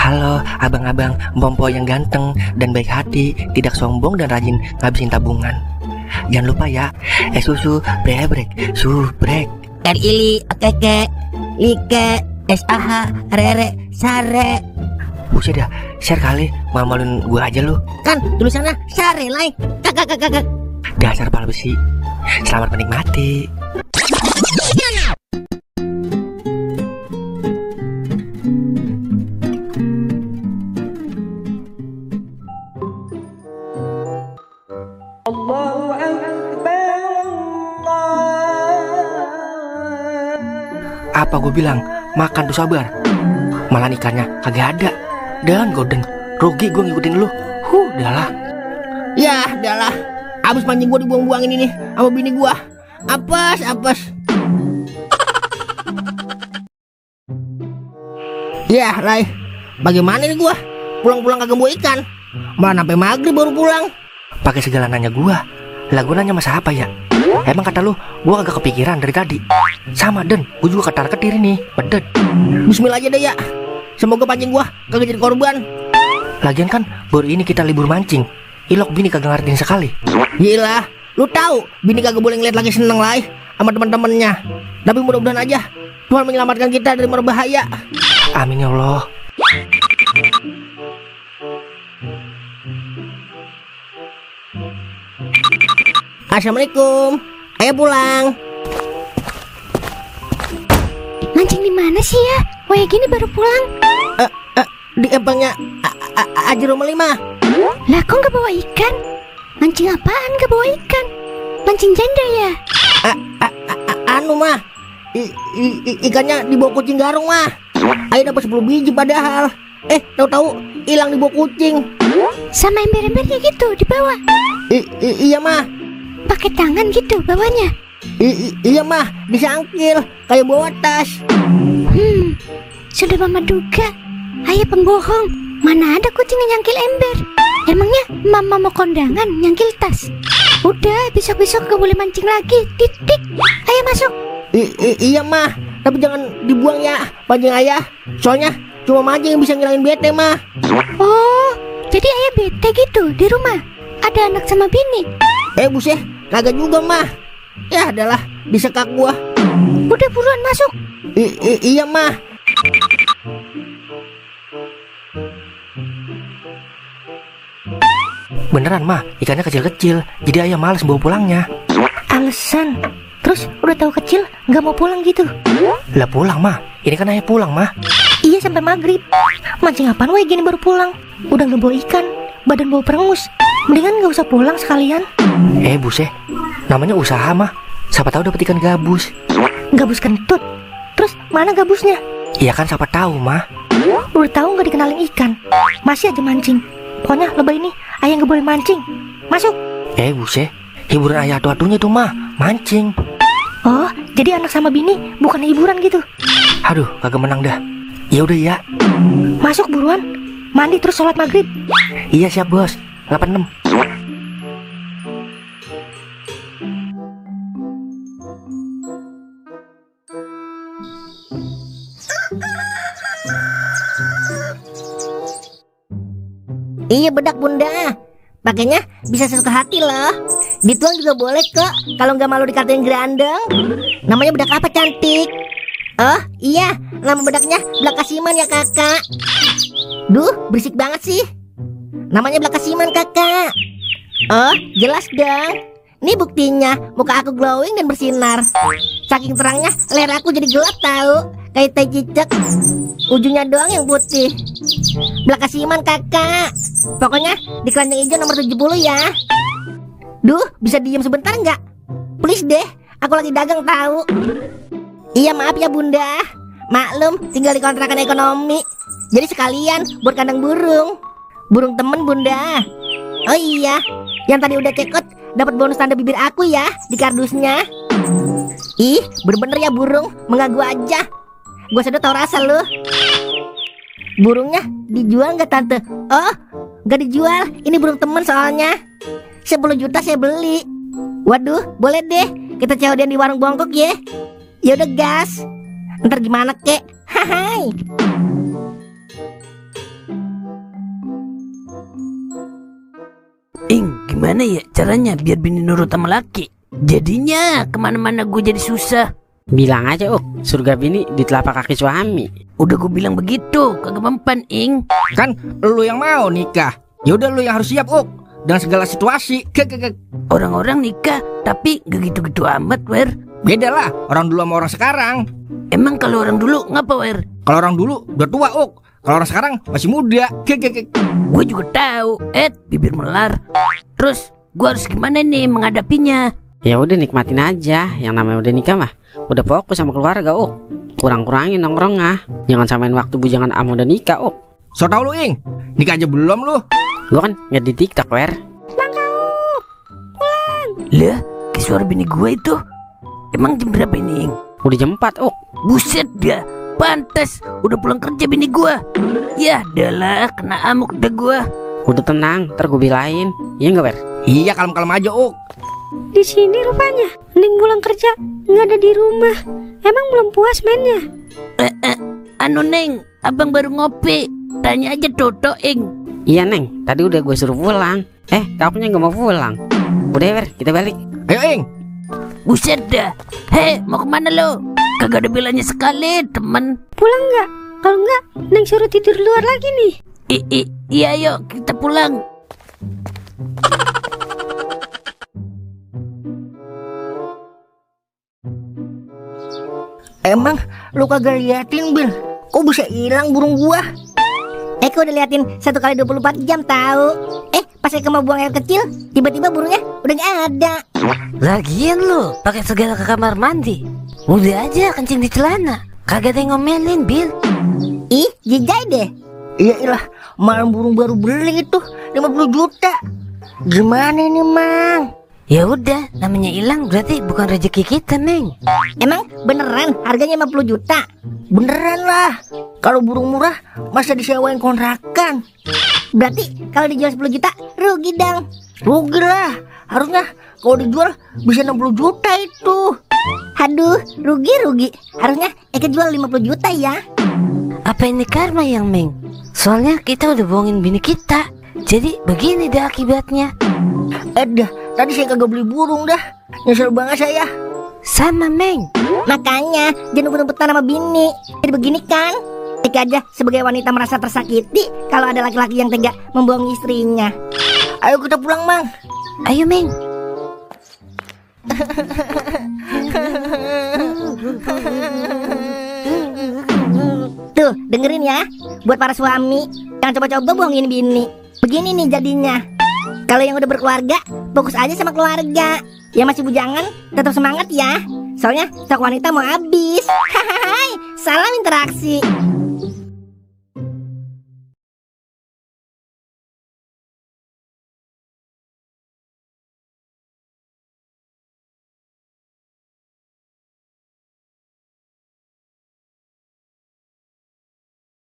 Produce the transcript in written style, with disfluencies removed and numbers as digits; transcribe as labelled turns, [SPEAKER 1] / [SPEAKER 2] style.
[SPEAKER 1] Halo abang-abang Bompo yang ganteng dan baik hati, tidak sombong dan rajin ngabisin tabungan. Jangan lupa ya, susu brebrek, subrek.
[SPEAKER 2] Ili, okeke, like, SAH, rere, sare.
[SPEAKER 1] Buset dah, share kali, malu-maluin gua aja lu.
[SPEAKER 2] Kan tulisannya sare, like. Kakak.
[SPEAKER 1] Dasar pala besi. Selamat menikmati.
[SPEAKER 3] Allahu Akbar.
[SPEAKER 1] Apa gue bilang, makan tuh sabar. Malah ikannya kagak ada. Dan godeng, rugi gue ngikutin lu. Udahlah.
[SPEAKER 2] Ya, udahlah. Abis mancing gua dibuang-buangin ini sama bini gua. Apes. Ya, Lai. Bagaimana nih gua? Pulang-pulang kagak bawa ikan. Malah sampai maghrib baru pulang.
[SPEAKER 1] Pakai segala nanya gua. Lah gua nanya masa apa ya? Emang kata lu, gua kagak kepikiran dari tadi. Sama Den, gua juga ketar-ketir nih, pedet.
[SPEAKER 2] Bismillah aja deh ya. Semoga pancing gua kagak jadi korban.
[SPEAKER 1] Lagian kan baru ini kita libur mancing. Ilok bini kagak ngertiin sekali.
[SPEAKER 2] Gila, lu tahu bini kagak boleh ngeliat lagi seneng Lai sama teman-temannya. Tapi mudah-mudahan aja Tuhan menyelamatkan kita dari berbahaya.
[SPEAKER 1] Amin ya Allah.
[SPEAKER 2] Assalamualaikum. Ayo pulang.
[SPEAKER 4] Mancing di mana sih ya? Wah gini baru pulang.
[SPEAKER 2] Di empangnya Aji Rumah 5.
[SPEAKER 4] Lah kok gak bawa ikan? Mancing apaan gak bawa ikan? Mancing janda ya?
[SPEAKER 2] Anu mah ikannya dibawa kucing garung mah. Ayo dapat 10 biji padahal. Tahu-tahu hilang dibawa kucing.
[SPEAKER 4] Sama ember-embernya gitu dibawa?
[SPEAKER 2] Iya mah.
[SPEAKER 4] Pakai tangan gitu bawanya?
[SPEAKER 2] Iya mah, disangkil kayak bawa tas.
[SPEAKER 4] Sudah mama duga. Ayah pembohong. Mana ada kucing yang nyangkil ember? Emangnya mama mau kondangan nyangkil tas? Udah, besok-besok gak boleh mancing lagi. Titik. Ayo masuk.
[SPEAKER 2] Iya mah, tapi jangan dibuang ya pancing ayah. Soalnya cuma mancing yang bisa ngilangin bete mah.
[SPEAKER 4] Oh, jadi ayah bete gitu di rumah? Ada anak sama bini?
[SPEAKER 2] Buset, kagak juga mah. Ya adalah disekak gua.
[SPEAKER 4] Udah buruan masuk.
[SPEAKER 2] Iya mah.
[SPEAKER 1] Beneran mah, ikannya kecil-kecil. Jadi ayah males bawa pulangnya.
[SPEAKER 4] Alasan? Terus udah tahu kecil nggak mau pulang gitu?
[SPEAKER 1] Lah pulang mah, ini kan ayah pulang mah.
[SPEAKER 4] Iya sampai maghrib. Mancing apaan weh gini baru pulang? Udah nggak bawa ikan, badan bau perengus. Mendingan nggak usah pulang sekalian.
[SPEAKER 1] Buset, namanya usaha mah. Siapa tahu dapat ikan gabus.
[SPEAKER 4] Gabus kentut. Terus mana gabusnya?
[SPEAKER 1] Iya kan siapa tahu mah.
[SPEAKER 4] Udah tahu nggak dikenalin ikan, masih aja mancing. Pokoknya lebay ini ayah nggak boleh mancing. Masuk.
[SPEAKER 1] Buset, hiburan ayah atu-atunya tuh mah mancing.
[SPEAKER 4] Oh, jadi anak sama bini bukan hiburan gitu?
[SPEAKER 1] Aduh, kagak menang dah. Ya udah ya.
[SPEAKER 4] Masuk buruan. Mandi terus sholat maghrib.
[SPEAKER 1] Iya siap bos. 86.
[SPEAKER 2] Iya bedak bunda. Pakainya bisa sesuka hati loh. Dituang juga boleh kok. Kalau nggak malu dikatain gerandeng. Namanya bedak apa cantik? Oh iya, nama bedaknya Blakasiman ya kakak. Duh, berisik banget sih. Namanya Blakasiman kakak. Oh, jelas dong. Nih buktinya, muka aku glowing dan bersinar. Saking terangnya, leher aku jadi gelap tahu. Kayak tai cicak. Ujungnya doang yang putih. Blakasiman kakak. Pokoknya di keranjang hijau nomor 70 ya. Duh, bisa diem sebentar nggak? Please deh, aku lagi dagang tahu. Iya maaf ya bunda. Maklum, tinggal di kontrakan ekonomi. Jadi sekalian buat kandang burung. Burung temen bunda. Oh iya, yang tadi udah cekot dapat bonus tanda bibir aku ya di kardusnya. Ih, bener-bener ya burung, mengganggu aja. Gua sudah tahu rasa lu. Burungnya dijual nggak tante? Oh, nggak dijual. Ini burung temen soalnya. 10 juta saya beli. Waduh, boleh deh. Kita COD-an di warung bongkok ya. Ya udah gas. Ntar gimana kek? Hai.
[SPEAKER 5] Gimana ya caranya biar bini nurut sama laki? Jadinya kemana-mana gue jadi susah.
[SPEAKER 6] Bilang aja surga bini di telapak kaki suami.
[SPEAKER 5] Udah gue bilang begitu, kagak mempan ing.
[SPEAKER 1] Kan lu yang mau nikah. Ya udah lu yang harus siap dengan segala situasi.
[SPEAKER 5] Orang-orang nikah tapi gak gitu-gitu amat, Wer.
[SPEAKER 1] Beda lah orang dulu sama orang sekarang.
[SPEAKER 5] Emang kalau orang dulu ngapa, Wer?
[SPEAKER 1] Kalau orang dulu udah tua kalau orang sekarang masih muda.
[SPEAKER 5] Gue juga tahu, bibir melar. Terus gue harus gimana nih menghadapinya?
[SPEAKER 6] Ya udah nikmatin aja, yang namanya udah nikah mah udah fokus sama keluarga. Kurang-kurangin nongkrong jangan samain waktu bujangan sama udah nikah.
[SPEAKER 1] So tau lu ing, nikah aja belum lu?
[SPEAKER 6] Gua kan nggak di TikTok, Wer.
[SPEAKER 5] Lah, ke suara bini gue itu. Emang jam berapa ini, ing?
[SPEAKER 6] Udah jam 4,
[SPEAKER 5] Buset dah, pantes udah pulang kerja bini gue. Ya adalah kena amuk dah gue.
[SPEAKER 6] Udah tenang, ntar gue bilain. Iya nggak, Wer?
[SPEAKER 1] Iya, kalem-kalem aja
[SPEAKER 4] Di sini rupanya Neng pulang kerja nggak ada di rumah. Emang belum puas mainnya?
[SPEAKER 5] Anu Neng, abang baru ngopi. Tanya aja Toto ing.
[SPEAKER 6] Iya Neng, tadi udah gue suruh pulang. Kapunya nggak mau pulang. Udah Wer, kita balik.
[SPEAKER 1] Ayo ing.
[SPEAKER 5] Buset dah. Hei, mau kemana lo? Kagak ada bilanya sekali, temen.
[SPEAKER 4] Pulang nggak? Kalau nggak, Neng suruh tidur luar lagi nih.
[SPEAKER 5] Iya yuk kita pulang.
[SPEAKER 2] Emang lu kagak liatin, Bil? Kok bisa hilang burung gua? Eko udah liatin 1 kali 24 jam tahu. Pas Eko mau buang air kecil, tiba-tiba burungnya udah gak ada.
[SPEAKER 5] Lagian lu pakai segala ke kamar mandi. Udah aja kencing di celana. Kagak ada yang ngomelin, Bil.
[SPEAKER 2] Ih, jijai deh. Iya ilah, malam burung baru beli itu 50 juta. Gimana ini, Mang?
[SPEAKER 5] Ya udah, namanya hilang berarti bukan rezeki kita, Neng.
[SPEAKER 2] Emang beneran harganya 50 juta? Beneran lah. Kalau burung murah masa disewain kontrakan. Berarti kalau dijual 10 juta rugi dong. Rugi lah. Harusnya kalau dijual bisa 60 juta itu. Aduh, rugi. Harusnya Eka jual 50 juta ya.
[SPEAKER 5] Apa ini karma yang Meng? Soalnya kita udah bohongin bini kita. Jadi begini dah akibatnya.
[SPEAKER 2] Tadi saya kagak beli burung dah. Nyesel banget saya.
[SPEAKER 5] Sama Meng.
[SPEAKER 2] Makanya jangan ngebut-ngebutan sama bini. Jadi begini kan, Eka aja sebagai wanita merasa tersakiti kalau ada laki-laki yang tega membohongi istrinya. Ayo kita pulang, Mang.
[SPEAKER 5] Ayo Meng.
[SPEAKER 2] Tuh dengerin ya, buat para suami, jangan coba-coba bohongin bini. Begini nih jadinya. Kalau yang udah berkeluarga, fokus aja sama keluarga. Yang masih bujangan, tetap semangat ya. Soalnya stok wanita mau habis. Hahaha, salam interaksi.